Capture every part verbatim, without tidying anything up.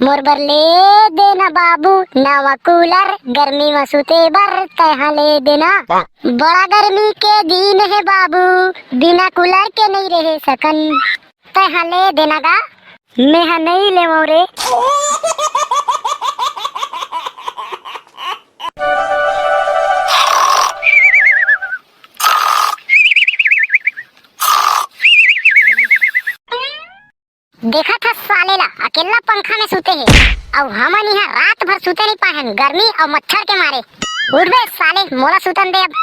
मोर बर ले देना बाबू नवा कूलर, गर्मी म सुते बर तैहा ले देना। बड़ा गर्मी के दिन हे बाबू, बिना कूलर के नइ रहे सकन। तैहा ले देना गा। मेहा नइ लेवंव रे। देखत हस साले ला, अकेल्ला पंखा में सुते हे, अउ हमन इहाँ रात भर सुते नइ पाहेन, गर्मी अउ मच्छर के मारे। उठ बे साले, मोला सुतन दे अब।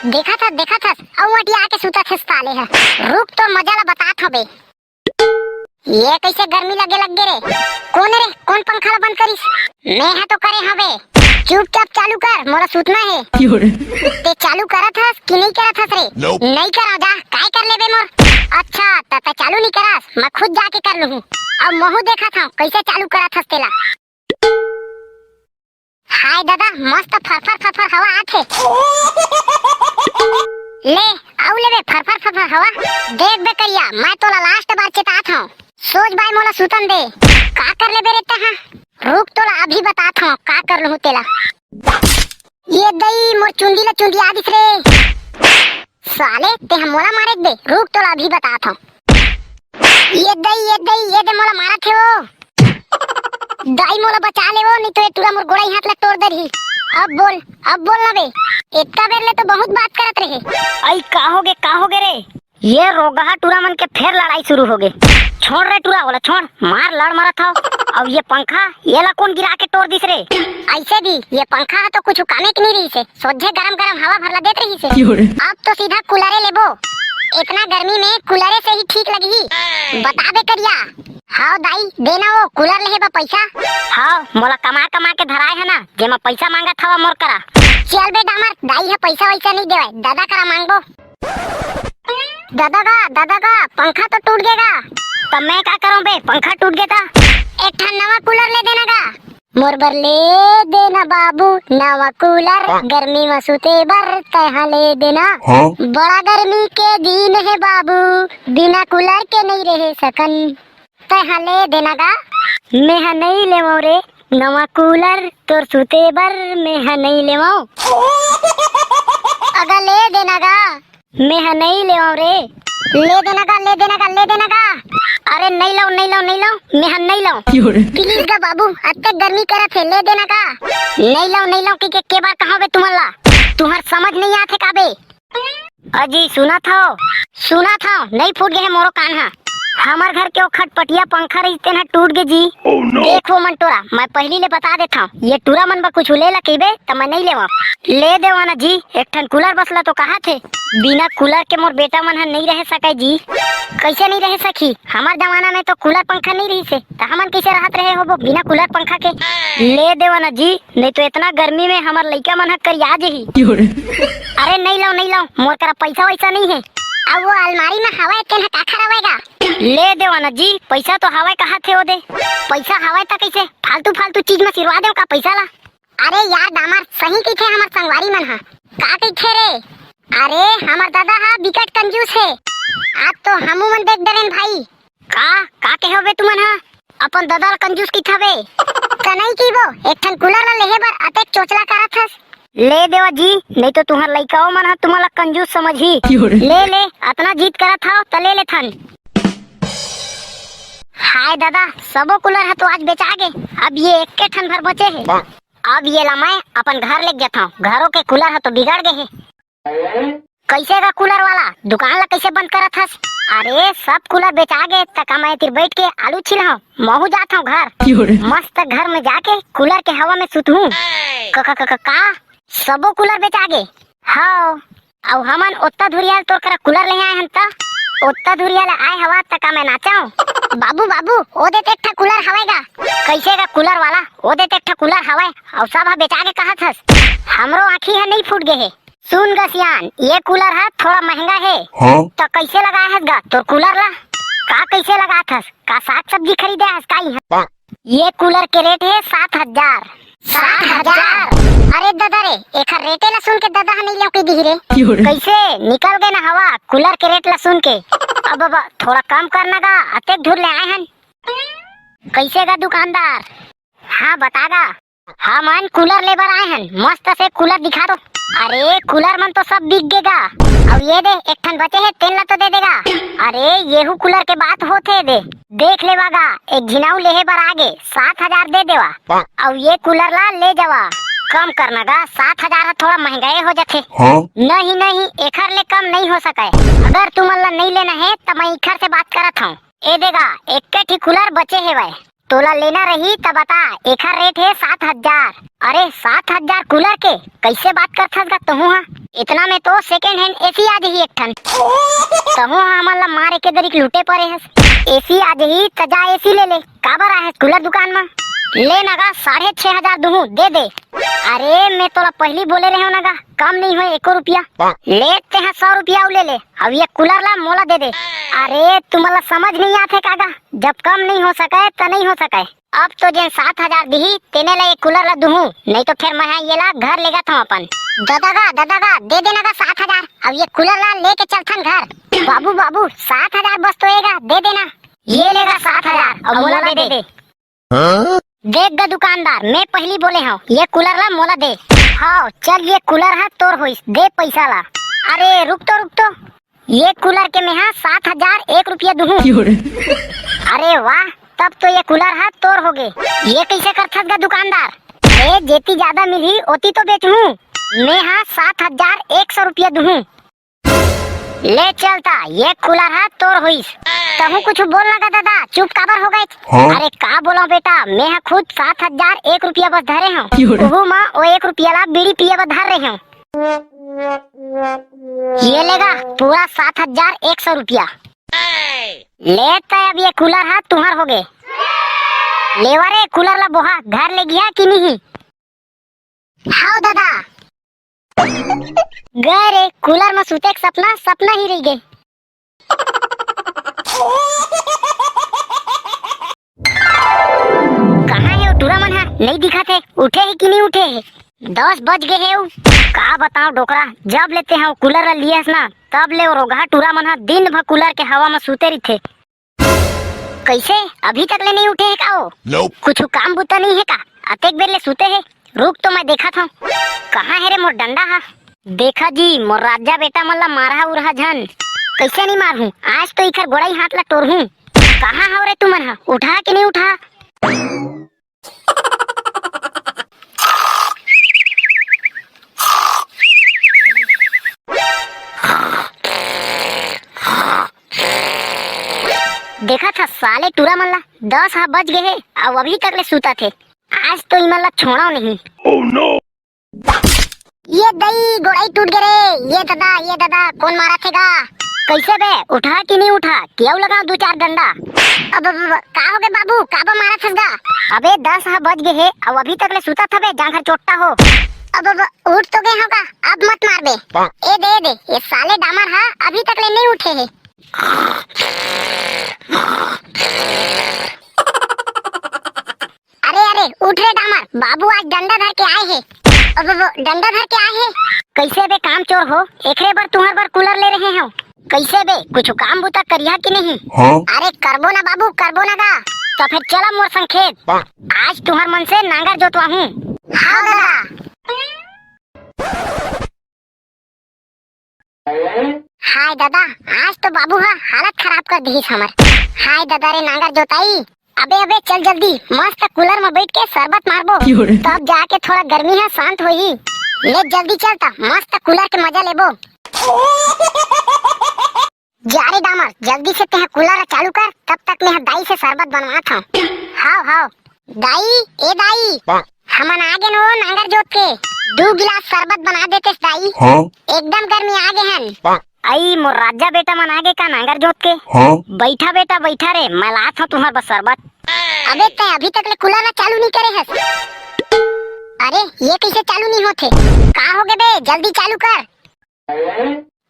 देखत हस, देखत हस, अउ अटिया के सुतत हे साले ह। रुक, तोर मजा ला बतात हँव बे। ये कइसे गर्मी लगे लग गे रे? कोन रे? कोन पंखा ला बंद करिस? मैं ह तो करे हँव बे। चुपचाप चालू कर, मोला सुतना हे। क्यों रे? ते चालू करत हस कि नइ करत हस रे? Nope। नइ करँव जा, काय कर लेबे मोर? अच्छा, त तैं चालू नइ करस, मैं खुद जाके कर लूहूँ। अब महूँ देखत हँव, कइसे चालू करत हस तेला। हाय ददा, मस्त फरफर फरफर हवा आथे। ले, अउ लेबे फरफर फरफर हवा। देख बे करिया, मैं तोला last बार चेतात हँव। सोच बाय मोला सुतन दे। का कर लेबे रे तैं हा? रुक तोला अभी बतात हँव, का कर लूहूँ तेला। ये दई मोर चुंदी ला चुंदिया दिस रे। साले, तैं हा मोला मारे दे, रुक तोला अभी बतात हँव। ये दई, ये दई, ये दे मोला मारत हे वो। दाई मोला बचा ले वो, नइ तो ये टूरा मोर गोड़ई हाथ ला तोड़ दरही। अब बोल, अब बोल ना बे। एतका बेर ले तो बहुत बात करत रहे। अई का होगे, का होगे रे? ये रोगहा टूरा मन के फेर लड़ाई शुरू होगे। छोड़ रे टूरा, ओला छोड़, मार लड़ मरत हव। अउ ये पंखा, एला कोन गिरा के तोड़ दिस रे? अइसे भी ये पंखा ह तो कुछु कामे के नइ रहिस हे, सोझे गरम गरम हवा भर ला देत रहिस हे। क्यों रे? अब तो सीधा कूलरे लेबो, एतना गर्मी में कूलरे से ही ठीक लगही। बता बे करिया। हव दाई, दे ना वो कूलर लेहे बर पइसा। हव, मोला कमा कमा के धराय हे ना, जेमा पइसा मांगत हवा मोर करा। चल बे डामर, दाई ह पइसा वइसा नइ देवय, ददा करा मांगबो। ददा गा, ददा गा, पंखा तो टूट गे गा। त मैं का करंव बे, पंखा टूट गे त? एक ठन नवा कूलर ले देना गा। मोर बर ले देना बाबू नवा कूलर, गर्मी म सुते बर तैहा ले देना। हाँ? बड़ा गर्मी के दिन हे बाबू, बिना कूलर के नइ रहे सकन। तैहा ले देना गा। मेहा नइ लेवंव रे नवा कूलर, तोर सुते बर मेहा नइ लेवंव। अगा ले देना गा। मेहा नइ लेवंव रे। ले देना गा, ले देना गा, ले देना गा। अरे नइ लंव, नइ लंव, नइ लंव, मेहा नइ लंव। क्यों रे? Please गा बाबू, अतेक गर्मी करत हे, ले देना गा। नइ लंव, नइ लंव कहिके के बार कहंव बे तुमन ला? तुंहर समझ नइ आत हे का बे? अजी सुनत हव, सुनत हव, नइ फूट गे हे मोरो कान ह। हमर घर के ओ खटपटिया पंखा रहिस तेन ह टूट गे जी। Oh no! देख वो मन टूरा, मैं पहिली ले बता देत हंव, ये टूरा मन बर कुछु ले ला कहिबे त मैं नइ लेवंव। ले देवा ना जी, एक ठन कूलर बस ला तो कहत हे। बिना कूलर के मोर बेटा मन ह नइ रह सकय जी। कइसे नइ रह सकही? हमर जमाना में तो कूलर पंखा नइ रहिस हे, त हमन कइसे रहत रहे होबो बिना कूलर पंखा के? ले देवा ना जी, नइ तो एतना गर्मी में हमर लइका मन ह करिया जही। अरे नइ लंव, नइ लंव, मोर करा पइसा वइसा नइ हे। अउ वो अलमारी में हवा हे तेन ह काखर हवय गा? ले देवा ना जी, पइसा तो हवय कहत हे ओदे। पइसा हवय त कइसे? फालतू फालतू चीज में सिरवा देव का पइसा ला? अरे यार डामर, सही कहिथे हमर संगवारी मन ह। का कहिथे रे? अरे हमर ददा ह बिकट कंजूस हे। आज तो हमू मन देख डरेन भाई। का, का कहे हव बे तुमन ह? अपन ददा ल कंजूस कहिथव बे? त नइ कहिबो, एक ठन कूलर ल लेहे बर अतेक चोचला करत हस। ले देवा जी, नइ तो तुंहर लइकाओ मन ह तुमन ल कंजूस समझही। ले, ले, अतना जिद करत हव, त ले लेथन। हाय ददा, सबो कूलर ह तो आज बेचा गे, अब ये एक्के ठन भर बचे हे। अब ये ला मैं अपन घर लेग जथंव, घरो के कूलर ह तो बिगड़ गे हे। कइसे गा कूलर वाला, दुकान ला कइसे बंद करत हस? अरे सब कूलर बेचा गे, त का मैं एतिर बइठ के आलू छिलहूं? महू जात हंव घर। मस्त घर में जाके कूलर के हवा में सुतहूं। क-, क-, क-, क-, का? सबो कूलर बेचा गे? हव। अउ हमन ओत्ता धुरिया ले तोर करा कूलर ले आए हन त? ओत्ता धुरिया ले आए हवा त का मैं नाचंव? बाबू, बाबू, ओ दे त एक ठा कूलर हवय गा। कइसे गा कूलर वाला? ओ दे त एक ठा कूलर हवय, अउ सब ह बेचा गे कहत हस? हमरो आँखी ह नइ फूट गे हे। सुन गा सियान, ये कूलर ह थोड़ा महंगा हे। हाँ? त कइसे लगाए हस गा तोर कूलर ला? का कइसे लगात हस? का साग सब्जी खरीदे हस का इहाँ? ये कूलर के रेट हे सात हजार। सात हजार? अरे ददा रे, एखर रेटे ला सुन के ददा ह नइ लेव कहि दिही रे। कइसे? निकल गे ना हवा कूलर के रेट ला सुन के। अब, अब थोड़ा कम करना गा, अतेक दूर ले आए हन। कैसे गा दुकानदार? हाँ, बता गा। हमन कूलर ले बर आए हन, मस्त से कूलर दिखा दो। अरे, कूलर मन तो सब बिक गे गा। अउ ये दे, एक ठन बचे हे, तेन ला तो दे दे गा। अरे, येहू कूलर के बात होथे दे। देख लेवा गा, एक झिन अउ लेहे बर आगे, सात हजार दे देवा। अउ ये कूलर ला ले जावा। कम करना गा, सात हजार ह थोड़ा महंगाए हो जाथे। हाँ? नहीं, नहीं, एखर ले कम नहीं हो सकय। अगर तुमन ला नहीं लेना हे, त मैं इखर से बात करत हूँ। ए दे गा, एक्के ठी कूलर बचे हेवय। तोला लेना रही त बता, एखर रेट हे सात हजार। अरे, सात हजार कूलर के? कैसे बात करथस गा तहूँ हा? इतना में तो सेकेंड हैंड एसी आ जही एक ठन। तहूँ हा हमन ला मार एके दरी के लूटे परे हस। एसी आ जही त जा एसी ले ले। काबर आए हस कूलर दुकान म? ले ना गा, साढ़े छह हजार दुहूँ, दे दे। अरे, मैं तोला पहली बोले रहे हूँ ना गा, कम नहीं होय एको रुपया। ले तेहा सौ रुपया अउ ले ले, अब ये कूलर ला मोला दे दे। अरे, तुमन ला समझ नहीं आथे का गा? जब कम नहीं हो सके त नहीं हो सके। अब तो जेन सात हजार दिही, तेने ला ये कूलर ला दुहूँ, नहीं तो फिर मैं हा ये ला घर लेगत हूँ अपन। ददा गा, ददा गा, दे देना गा सात हजार, अब ये कूलर ला लेके चलथन घर। बाबू, बाबू, सात हजार बस तो एगा, दे देना। ये ले गा सात हजार, अब मोला दे दे। देख गा दुकानदार, मैं पहली बोले हूँ, ये कूलर ला मोला दे। हाँ, चल, ये कूलर हा तोर होइस, दे पैसा ला। अरे रुक तो, रुक तो, ये कूलर के मेहा सात हजार एक रुपया दुहूँ। अरे वाह, तब तो ये कूलर हा तोर होगे। ये कैसे करथस गा दुकानदार? ए, जेती ज्यादा मिलही, ओती तो बेचहूँ। मैं हा सात हजार एक सौ रुपया दुहूँ। ले चल ता, ये कूलर हा तोर होइस। तहूँ कुछु बोल ना गा ददा, चुप काबर हो गए? हाँ? अरे का बोलंव बेटा, मैं हा खुद सात हजार एक रुपया बस धरे हूँ। उहू मा ओ एक रुपया ला बीड़ी पिए बर धर रहे हूँ। ये ले गा पूरा सात हजार एक सौ रुपया। ले तय, अब ये कूलर हा तुहर होगे। लेवा रे, कूलर ला बोहा, घर लेगिहा कि नहीं? हाव ददा। गए रे, कूलर म सुते के सपना, सपना ही रह गए। कहाँ हे वो टूरा मन हा? नहीं दिखत हे, उठे हे कि नहीं उठे हे? दस बज गए हे वो। का बताओ डोकरा, जब ले तेहा वो कूलर ला लिए हस ना, तब ले वो रोगहा टूरा मन हा दिन भर कूलर के हवा म सुते रहिथे। कैसे अभी तक ले नहीं उठे हे का वो? Nope। कुछ काम बुता नहीं हे का? अतेक बेर ले सुते हे। रुक तो मैं देखत हूँ, कहाँ हे रे मोर डंडा हा? देखा जी, मोर राजा बेटा मन ला मारहा उरहा झन। कैसे नहीं मारहूँ? आज तो इखर गोड़ाई हाथ ला टोरहूँ। कहाँ हव रे तुमन हा? उठा कि नहीं उठा? देखत हा साले टूरा मन ला, दस हा बज गए हे, अउ अभी तक ले सुतत हे। आज तो इमन ला छोड़ो नहीं। Oh no! ये दई, गोड़ाई टूट गे रे। ये ददा, ये ददा, कोन मारत हे गा? कैसे बे, उठा कि नहीं उठा? केऊ लगाओ दू चार डंडा। अब, अब, अब, का हो गे बाबू, काबर मारत हस गा? अबे दस हा बज गए हे, अउ अभी तक ले सुतत हबे, जांगर चोट्टा हो। अब, अब, उठ तो गए हो गा, अब मत मार बे। ए दे, ए दे, ये साले डामर हा अभी तक ले नहीं उठे हे। अरे, अरे, उठ रे डामर, बाबू आज डंडा धर के आए हे। अब, अब, डंडा धर के आए हे। कैसे बे काम चोर हो, एकरे बर तुहर बर कूलर ले रहे हो। कैसे बे, कुछ काम बुता करिहा कि नहीं? हाँ? अरे करबो ना बाबू, करबो ना गा। तो फिर चला मोर संग खेत। आज तुहर मन से नांगर जोतवाहूँ। हाँ दादा। हाय दादा, आज तो बाबू हा हालत खराब कर दिहिस हमर। हाय दादा रे, नांगर जोताई। अबे अबे चल जल्दी, मस्त कूलर में बैठ के शरबत मारबो। क्यों रे? तब जाके थोड़ा गर्मी हा शांत होही। ले जल्दी चल ता, मस्त कूलर के मजा लेबो। जा रे डामर, जल्दी से तेहा कूलर चालू कर, तब तक मैं दाई से शरबत बनवात हूँ। हाव हाव। दाई, ए दाई, हमन आगे नो नांगर जोत के, दू गिलास शरबत बना देतेस दाई। हाँ? एकदम गर्मी आगे हन। आई मोर राजा बेटा मन आगे का नांगर जोत के। हाँ? बैठा बेटा बैठा रे, मैं लात हूँ तुम्हार बस शरबत। अबे तै अभी तक ले कूलर ला चालू नहीं करे हस। अरे ये कैसे चालू नहीं होथे? का हो गे बे, जल्दी चालू कर।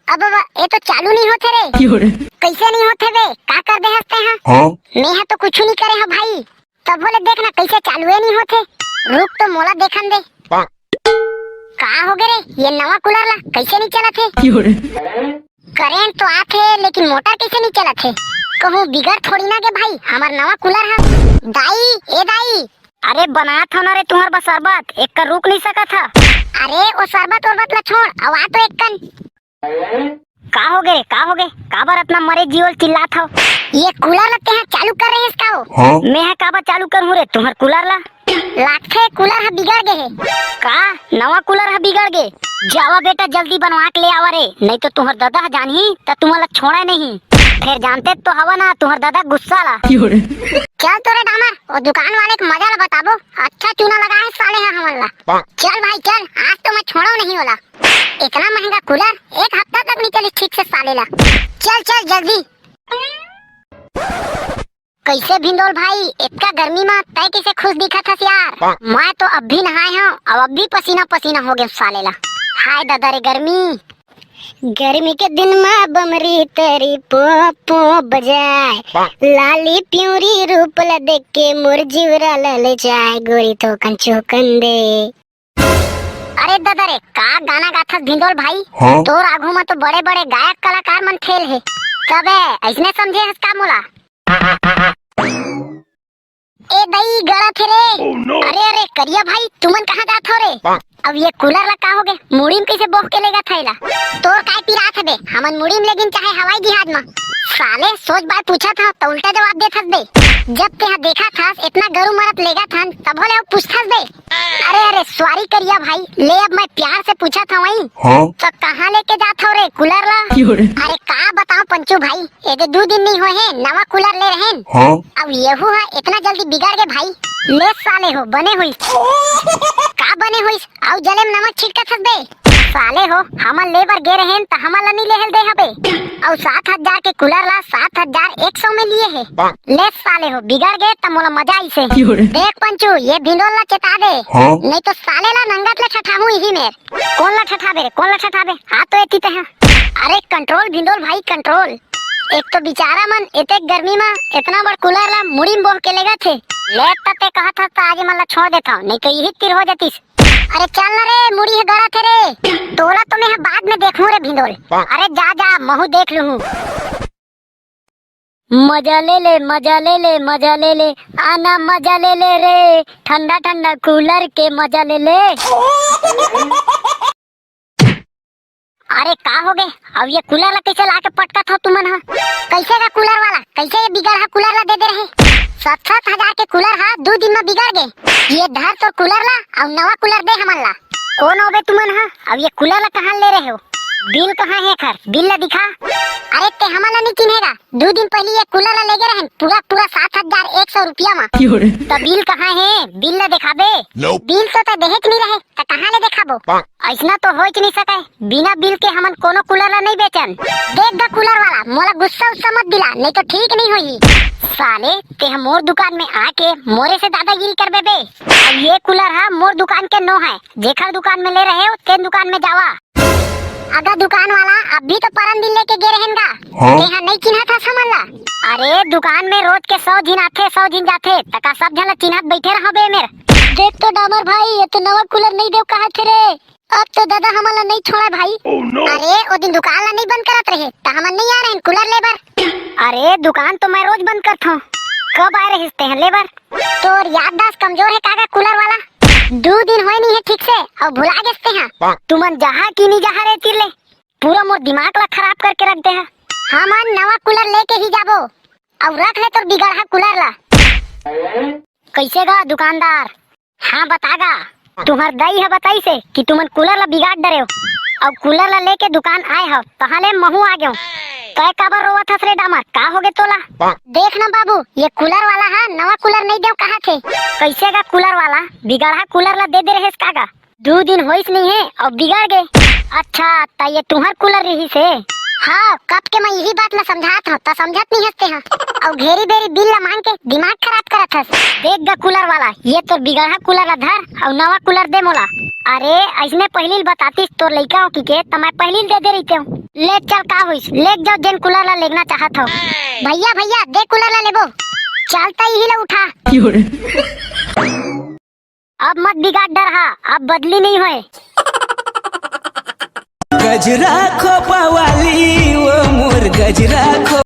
अब, अब ये तो चालू नहीं होथे रे। क्यों रे? कैसे नहीं होथे बे? का कर दे हस तै हा? हाँ? मैं हा तो कुछ नहीं करे हो भाई। तब बोले देख ना कैसे चालू ही नहीं होथे। रुक तो मोला देखन दे। का हो गे रे? ये नवा कूलर ला कैसे नहीं चलत हे? क्यों रे? करेंट तो आथे, लेकिन मोटर कइसे नइ चलत हे? कहूँ बिगड़ थोड़ी ना गे भाई, हमर नवा कूलर ह। दाई, ए दाई। अरे बनात हव ना रे तुँहर बर शरबत, एक्का रुक नइ सकत ह। अरे ओ शरबत उरबत ला छोड़, अउ आ तो एक्कन। का होगे रे, का होगे? काबर अतना मरे जियो ल चिल्लात हव? ये कूलर ला तेंहा चालू करे रहेस का ओ? हाँ? मेंहा काबर चालू करहूँ रे तुँहर कूलर ला? लागथे कूलर ह बिगड़ गे हे। का? नवा कूलर ह बिगड़ गे? जावा बेटा, जल्दी बनवा के ले आवा रे, नइ तो तुँहर ददा ह जानही त तुमन ला छोड़य नहीं। फेर जानते तो हवा ना तुँहर ददा गुस्सा ला। चल तो रे डामर, ओ दुकान वाले के मजा ला बताबो। अच्छा चूना लगाए हे साले ह हमन ला। चल भाई चल, आज तो मैं छोड़व नहीं ओला। इतना महंगा कूलर एक हफ्ता तक नइ चलिस ठीक से साले ला। चल चल जल्दी। कइसे भिंदोल भाई, एतका गर्मी म तैं कइसे खुश दिखत हस यार? मैं तो अभी नहाए हंव, अउ अभी पसीना पसीना हो गेंव साले ला। हाय ददा रे गर्मी। गर्मी के दिन म बमरी तरी पों पों बजाय, लाली पिंवरी रूप ल देख के मोर जिउरा ललचाय, गोरी थोकन चोकन दे। अरे ददा रे, का गाना गाथस भिंदोल भाई? हाँ? तोर आघू म तो बड़े-बड़े गायक कलाकार मन फेल हे। तबे अइसने समझे हस का मोला? ए दई, गड़त हे रे। Oh no! अरे, अरे, करिया भाई, तुमन कहाँ जात हो रे? अब ये कूलर ला का होगे? मुड़ी म कइसे बोह के लेगत हे एला? तोर काय पिरात हबे? हमन मुड़ी म लेगिन चाहे हवाई जिहाज म? साले, सोच बाय पूछत हंव, त उल्टा जवाब देत हस बे। जब तेहा देखत हस, एतना गरू मरत लेगत हन, तभो ले अउ पूछथस बे। अरे, अरे, सॉरी करिया भाई, ले अब मैं प्यार से पूछत हंव, हाँ? त कहाँ लेके जात हव रे कूलर ला? क्यों रे? अरे, का बताओं पंचू भाई, एदे दू दिन नइ होए हे, नवा कूलर ले रहेन। हाँ? अब येहू ह एतना जल्दी बिगड़ गे भाई। ले साले हो, बने होइस। का बने होइस? अउ जले म नमक छिड़कत हस बे। साले हो, हमन ले बर गे रहेन त हमन ला नइ लेहे ल दे हबे। अउ सात हजार के कूलर ला सात हजार एक सौ में लिए हे। ले साले हो, बिगड़ गे त मोला मजा आइसे। क्यों रे? देख पंचू, ये भिंडोल ला चेता दे। हाँ? नइ तो साले ला नंगत ला ठठाहूँ इही मेर। कोन ला ठठाबे रे, कोन ला ठठाबे? आ तो एती तेहा। अरे कंट्रोल भिंडोल भाई, कंट्रोल। एक तो बिचारा मन एतेक गर्मी म एतना बड़ कूलर ला मुड़ी म बोह के लेगत हे। ले त ते कहत हस त आज एमन ला छोड़ देथंव, नइ तो इही तीर हो जतिस। अरे चल न रे, मुड़ी ह गड़त हे रे। तोला तो मेंह बाद में देखहूँ रे भिंडोल। अरे जा जा, महूँ देख लूहूँ। मजा ले ले, मजा ले ले, मजा ले ले, आना मजा ले ले रे, ठंडा ठंडा कूलर के मजा ले ले। अरे का होगे? अब ये कूलर ला कइसे लाके पटकत हो तुमन ह? कइसे का कूलर वाला? कइसे ये बिगड़हा कूलर ला दे दे रहे? सात सात हजार के कूलर ह दू दिन म बिगड़ गे। ये धर तोर कूलर ला अउ नवा कूलर दे हमन ला। कोन हो बे तुमन ह? अब ये कूलर ला कहाँ ले रहे हो? बिल कहाँ हे एखर? बिल ला दिखा। अरे ते हमन ला नइ चिन्हे गा? दू दिन पहिली ये कूलर ला लेगे रहेन, पूरा पूरा सात हजार एक सौ रुपया म। त बिल कहाँ हे? बिल ला देखाबे। बिल तो तैं देहेच नइ रहे, त कहाँ ले देखाबो? अइसना तो होइच नइ सकय, बिना बिल के हमन कोनो कूलर ला नइ बेचन। देख गा कूलर वाला, मोला गुस्सा उस्सा मत दिला, नइ तो ठीक नइ होही। साले, तेंह मोर दुकान में आके मोरे से दादागिरी करबे बे। अब ये कूलर ह मोर दुकान के नो हय, जेखर दुकान में ले रहे हो, तेन दुकान में जावा। अगा दुकान वाला, अभी तो परन दिन लेके गे रहेन गा। हाँ? तेंहा नइ चिन्हत हस हमन ला? अरे, दुकान में रोज के सौ झिन आथे, सौ झिन जाथे, त का सब झन ला चिन्हत बइठे रहबे मेर? देख तो डामर भाई, ये तो नवा कूलर नइ देव कहत हे रे। अब तो दादा हमन ला नइ छोड़य भाई। Oh no! अरे, ओ दिन दुकान ला नइ बंद करत रहे, त हमन नइ आय रहेन कूलर ले बर। अरे, दुकान तो मैं रोज बंद करथंव। कब आय रहिस तेंह ले बर? तोर याददाश्त कमजोर हे का गा कूलर वाला? दू दिन होय नइ हे ठीक से, अउ भुला गेस तेंहा। तुमन जाहा कि नइ जाहा रे तीर ले? पूरा मोर दिमाग ला खराब करके रख दे हा। हमन नवा कूलर लेके ही जाबो, अउ रख ले तोर बिगड़हा कूलर ला। कइसे गा दुकानदार? हाँ बता गा, तुँहर दई ह बताइस हे कि तुमन कूलर ला बिगाड़ डरेव, अउ कूलर ला लेके दुकान आय हव, तहाँ ले महूँ आ गेंव। तैं काबर रोवत हस रे डामर, का होगे तोला? देख ना बाबू, ये कूलर वाला ह नवा कूलर नइ देव कहत हे। कइसे गा कूलर वाला, बिगड़हा कूलर ला दे दे रहेस का गा? दू दिन होइस नइ हे अउ बिगड़ गे। अच्छा, त ये तुँहर कूलर रिहिस हे? हाँ, कब के मैं इही बात ला समझात हँव, त समझत नइ हस तेंहा। अउ घेरी बेरी बिल ला माँग के दिमाग खराब करत हस। देख गा कूलर वाला, ये तोर बिगड़हा कूलर ला धर अउ नवा कूलर दे मोला। अरे, अइसने पहिली ल बतातिस तोर लइका हो कहिके, त मैं पहिली ल दे दे रहितेंव। ले चल, का होइस, लेग जाव जेन कूलर ला लेगना चाहत हव। भइया, भइया, दे कूलर ला लेबो। चल त इही ला उठा। अब मत बिगाड़ डरहा, अब बदली नइ होय। गजरा खोपा वाली, वो मोर गजरा खो